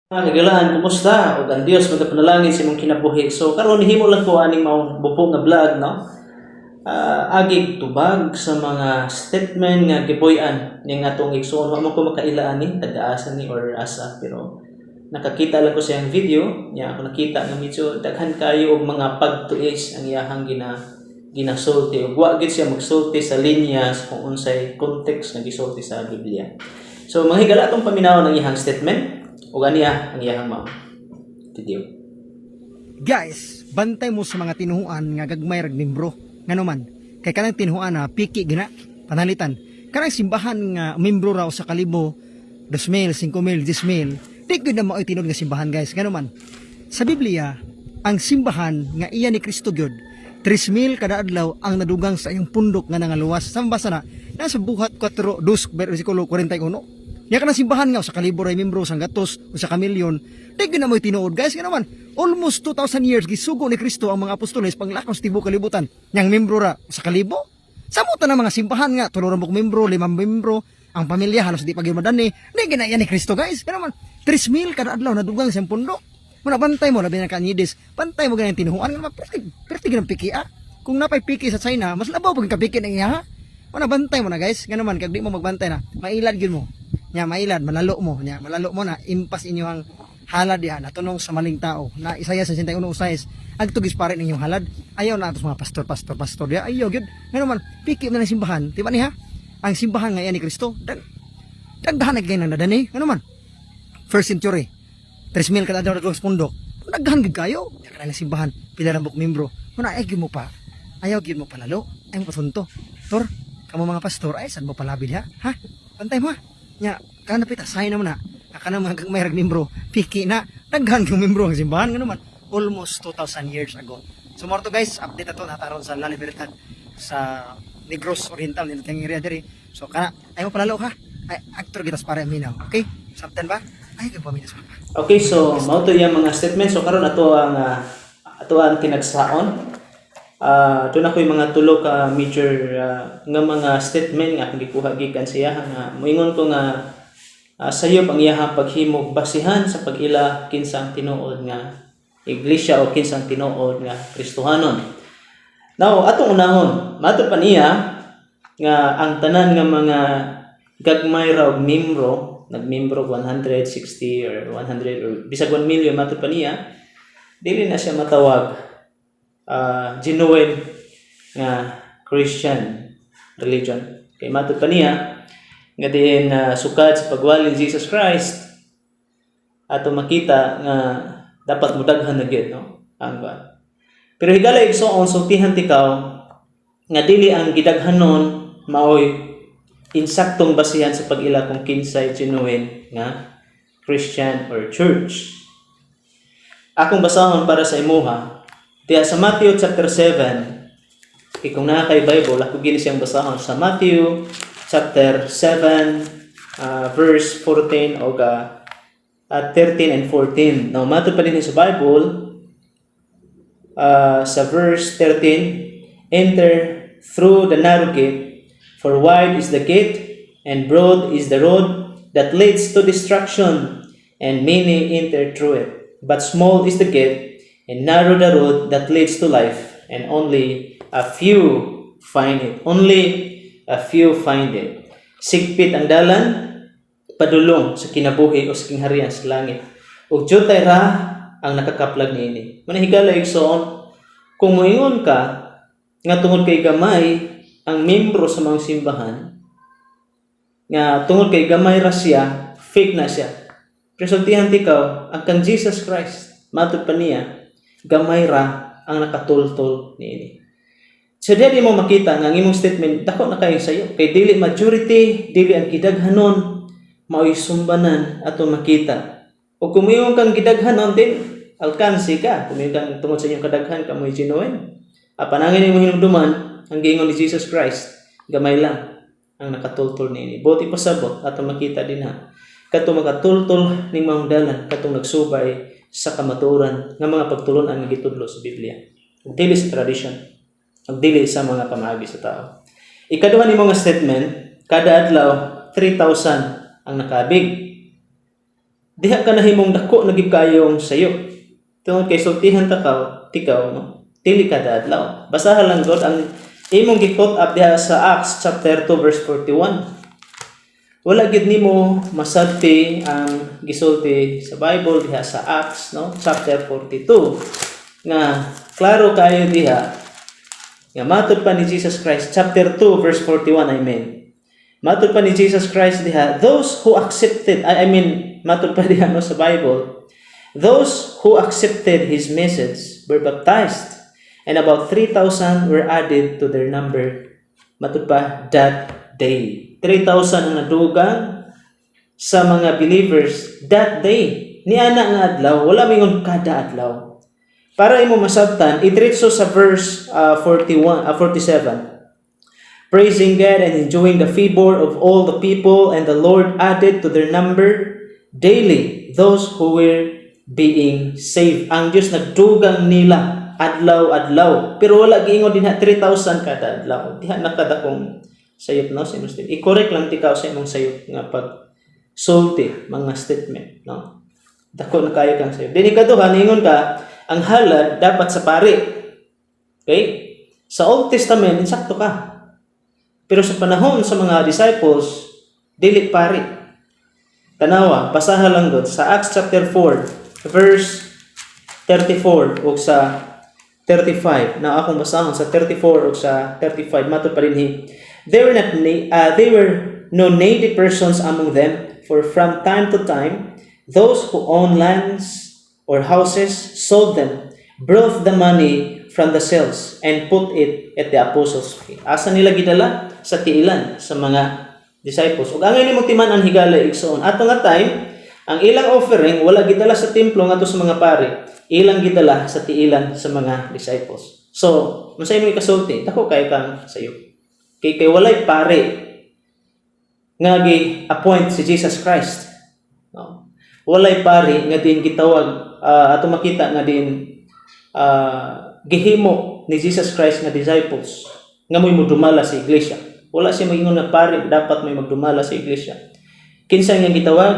Mga kagalaan, kumusta? Ug ang Dios magapanalangin sa imong kinabuhi. So karon nihimo lang ko aning maong bupo nga vlog, no? Agig tubag sa mga statement nga gibuy-an ning atong igsoon. Wa man ko makaila ani, taga-asa ni or asa, pero nakakita lang ko sa iyang video niya. Ako nakita nga medyo daghan kayo og mga pagtuis ang iyahang ginasulti ug wa gid siya magsulti sa linya sa kung unsay context nga gisulti sa Biblia. So mga higala, atong paminawon ang iyang statement ug aniya ang iyahang mao video. Guys, bantay mo sa mga tinuhuan nga gagmay rag membro. Ngano man, kay kanang tinuhuan na piki gina, panalitan. Kanang simbahan nga membro ra sa kalibo, 2,000, 5,000, 10,000. Di gyud na mao'y tinuod nga simbahan, guys. Ngano man, sa Biblia, ang simbahan nga iya ni Kristo gyud, 3,000 kada adlaw ang nadugang sa iyang pundok nga nangaluwas. Sa basa na, nasa Buhat 4, 2, versikulo 41. Nya kanang simbahan nga sa kalibo ray membro, sang gatos o sa kamilyon, di gyud na mo'y tinuod, guys. Ngano man, almost 2,000 years gisugo ni Kristo ang mga apostoles panglakaw sa tibuok kalibutan. Nyang membro ra sa kalibo. Samot na mga simbahan nga tulo ra mo membro, limang membro, ang pamilya halos di pa gyud madani. Di gyud na yan ni Kristo, guys. Ngano man, 3,000 kada adlaw nadugang sa pundok. Muna bantay mo labi na kanyidis, bantay mo ganyan tinuhuan nga perti perti gyud ang piki ah. Kung napay piki sa China, mas labaw pag kapiki ng iya ha. Muna bantay mo na, guys. Ngano man, kag di mo magbantay na, mailad gyud mo. Nya mailad, malalo mo, nya malalo mo na impas inyo ang halad diha natunong sa maling tao. Na Isaiah 61 usayes agto pare ninyong halad. Ayaw na atos mga pastor, pastor, pastor diha. Ayaw gyud. Ngano man, piki na ng simbahan, di ba niya? Ang simbahan nga iya ni Kristo, daghan na kay nang nadani. Ngano man, first century, 3,000 kada adlaw sa pundok. Daghan gyud kayo. Nya kanang simbahan, pila ra buk membro. Muna ay gyud mo pa. Ayaw gyud mo palalo. Ay mo pasunto. Tor, kamo mga pastor ay sad mo palabi diha? Ha? Bantay mo ha. Nya, kana pita sign naman na. Kana mga gagmay rag membro, piki na. Daghan yung membro ang simbahan, ngano man, almost 2,000 years ago. So more to, guys, update ato nataron sa La Libertad sa Negros Oriental nila tayong area diri. So kana ay mo palalo ha. Ay actor kita sa pare minaw. Okay? Sabtan ba? Ay gyud paminas pa. Okay, so mao to iyang mga statement. So karon ato ang tinagsaon. Doon ako yung mga tulo ka major nga mga statement nga akong gikuha gikan siya nga moingon ko nga sayop ang iyahang paghimog basihan sa pag-ila kinsa ang tinuod nga iglesia o kinsa ang tinuod nga Kristohanon. Now, atong unahon, mato pa niya nga ang tanan nga mga gagmay ra og membro, nagmembro 160 or 100 or bisag 1 million, mato pa niya, dili na siya matawag genuine nga Christian religion. Kay matud pa niya nga diin sukad sa pagwali ni Jesus Christ, ato makita nga dapat mudaghan na gyud, no, ang ba. Pero higala igsoon, sultihan tikaw nga dili ang gidaghanon maoy insaktong basihan sa pag-ila kung kinsay genuine nga Christian or church. Akong basahon para sa imuha diya sa Matthew chapter 7. Kay kung naa kay Bible, ako gini siyang basahon sa Matthew chapter 7, verse 14 o 13 and 14. Now, matud pa din sa Bible, sa verse 13, "Enter through the narrow gate, for wide is the gate, and broad is the road that leads to destruction, and many enter through it. But small is the gate, and narrow the road that leads to life, and only a few find it." Only a few find it. Sigpit ang dalan, padulong sa kinabuhi o sa kingharian sa langit. Ug jutay ra ang nakakaplag niini. Manahigala igsoon, kung moingon ka nga tungod kay gamay ang membro sa mga simbahan, nga tungod kay gamay ra siya, fake na siya. Pero sultihan tikaw, ang kang Jesus Christ, matud pa niya, gamay ra ang nakatultol niini. So diya di mo makita nga ang imong statement dako na kayo sayo. Kay dili majority, dili ang gidaghanon mao'y sumbanan ato makita. O kung moingon kang gidaghanon din, alkansi ka. Kung moingon kang tungod sa inyong kadaghan kamoy genuine. Apanangin nimo hinumduman ang giingon ni Jesus Christ, gamay lang ang nakatultol niini. Buot ipasabot ato makita din ha. Katong makatultol ning maong dalan, katong nagsubay sa kamatuoran nga mga pagtulunan nga gitudlo sa Biblia. Ug dili sa tradition, ug dili sa mga pamaagi sa tao. Ikaduha nimo nga statement, kada adlaw 3,000 ang nakabig. Diha ka nahimong dako na gid kayong sayop. Tungod kay sultihan ta ka, tikaw, no? Dili kada adlaw. Basahan lang gud ang imong gi-quote up diha sa Acts chapter 2 verse 41. Wala gid nimo masadti ang gisulti sa Bible diha sa Acts, no, chapter 42, nga klaro kayo diha nga matod pa ni Jesus Christ, chapter 2 verse 41, I mean, matod pa ni Jesus Christ diha, those who accepted, I mean, matod pa diha, no, sa Bible, those who accepted his message were baptized and about 3,000 were added to their number, matod pa, that day. 3,000 ang nadugang sa mga believers that day. Niana nga adlaw, wala mingon kada adlaw. Para imo masabtan, idiretso sa verse 41, 47. "Praising God and enjoying the favor of all the people, and the Lord added to their number daily those who were being saved." Ang Diyos nagdugang nila adlaw-adlaw. Pero wala giingon dinha 3,000 kada adlaw. Diha nakadakong sayop, no, sa imong statement. I-correct lang tikaw sa imong sayop nga pag sulti mga statement, no. Dako na kayo kang sayop. Dinhi kaduha, ningon ka ang halad dapat sa pari. Okay? Sa Old Testament, insakto ka. Pero sa panahon sa mga disciples, dili pari. Tanawa, basaha lang gud sa Acts chapter 4, verse 34 ug sa 35. Na akong basahon sa 34 ug sa 35, matod pa dinhi. They were not na- they were no needy persons among them, for from time to time those who own lands or houses sold them, brought the money from the sales and put it at the apostles' feet. Asa nila gidala? Sa tiilan sa mga disciples. Ug angay nimo timan-an, higala igsoon. Ato nga time, ang ilang offering wala gidala sa templo ngadto sa mga pari, ilang gidala sa tiilan sa mga disciples. So, unsa imong ikasulti? Dako kay kang sayop. Kay walay pari nga gi-appoint si Jesus Christ. No? Walay pari nga din gitawag, ato makita nga din gihimo ni Jesus Christ nga disciples nga mo'y modumala sa iglesia. Wala siya moingon nga pari dapat may magdumala sa iglesia. Kinsa nga gitawag?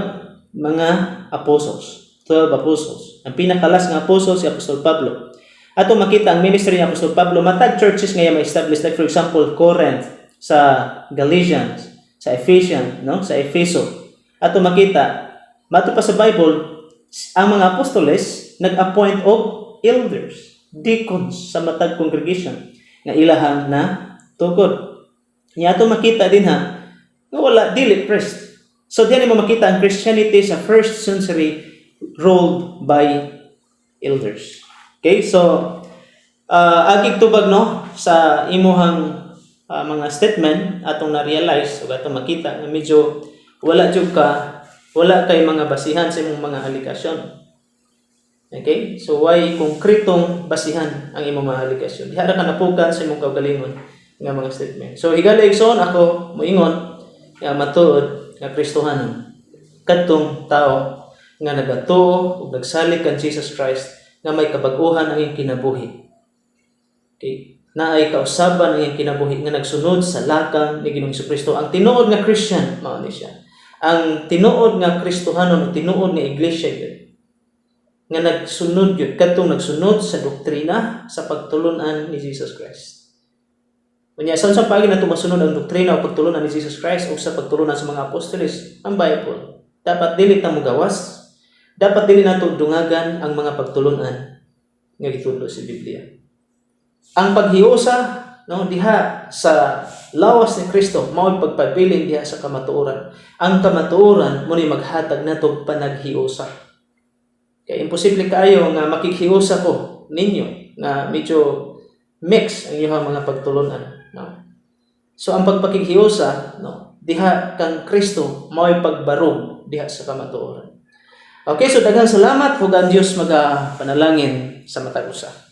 Mga apostles. 12 apostles. Ang pinaka-last nga apostle si Apostol Pablo. Ato makita ang ministry ni Apostol Pablo, matag churches nga ma-establish, like for example Corinth, sa Galatians, sa Ephesians, no? Sa Efeso. Ato makita, mato pa sa Bible, ang mga apostoles nag-appoint og elders, deacons sa matag congregation nga ilahang na tukod. Nya ato makita din ha, nga wala, dili priest. So diyan mo makita ang Christianity sa first century ruled by elders. Okay, so agig tubag, no, sa imuhang mga statement, atong na-realize ug atong makita nga medyo wala jud ka, wala kay mga basihan sa imong mga aligasyon. Okay? So why konkretong basihan ang imong mga aligasyon? Diha ra ka napukan sa imong kaugalingon nga mga statement. So higala igsoon, ako moingon nga matuod nga Kristohanon kadtong tao nga nagatuo ug nagsalig kan Jesus Christ nga may kabag-uhan ang iyang kinabuhi. Okay? Naay kausaban ang iyang kinabuhi nga nagsunod sa lakang ni Ginoong Kristo. Ang tinuod nga Christian mao ni siya. Ang tinuod nga Kristohanon o tinuod nga iglesia gyud nga nagsunod gyud kadtong nagsunod sa doktrina sa pagtulunan ni Jesus Christ. Unya sa paagi nato masunod ang doktrina o pagtulunan ni Jesus Christ o sa pagtulunan sa mga apostoles? Ang Bible. Dapat dili ta mogawas. Dapat dili nato dungagan ang mga pagtulunan nga gitudlo sa Biblia. Ang paghiusa, no, diha sa lawas ni Kristo mao'y pagpabilin diha sa kamatuoran. Ang kamatuoran mo ni maghatag nato panaghiusa. Kay imposible kaayo nga makighiusa ko ninyo nga medyo mix ang inyong mga pagtulunan, no. So ang pagpakighiusa, no, diha kang Kristo mao'y pagbarog diha sa kamatuoran. Okay, so daghang salamat ug ang Dios maga panalangin sa matag usa.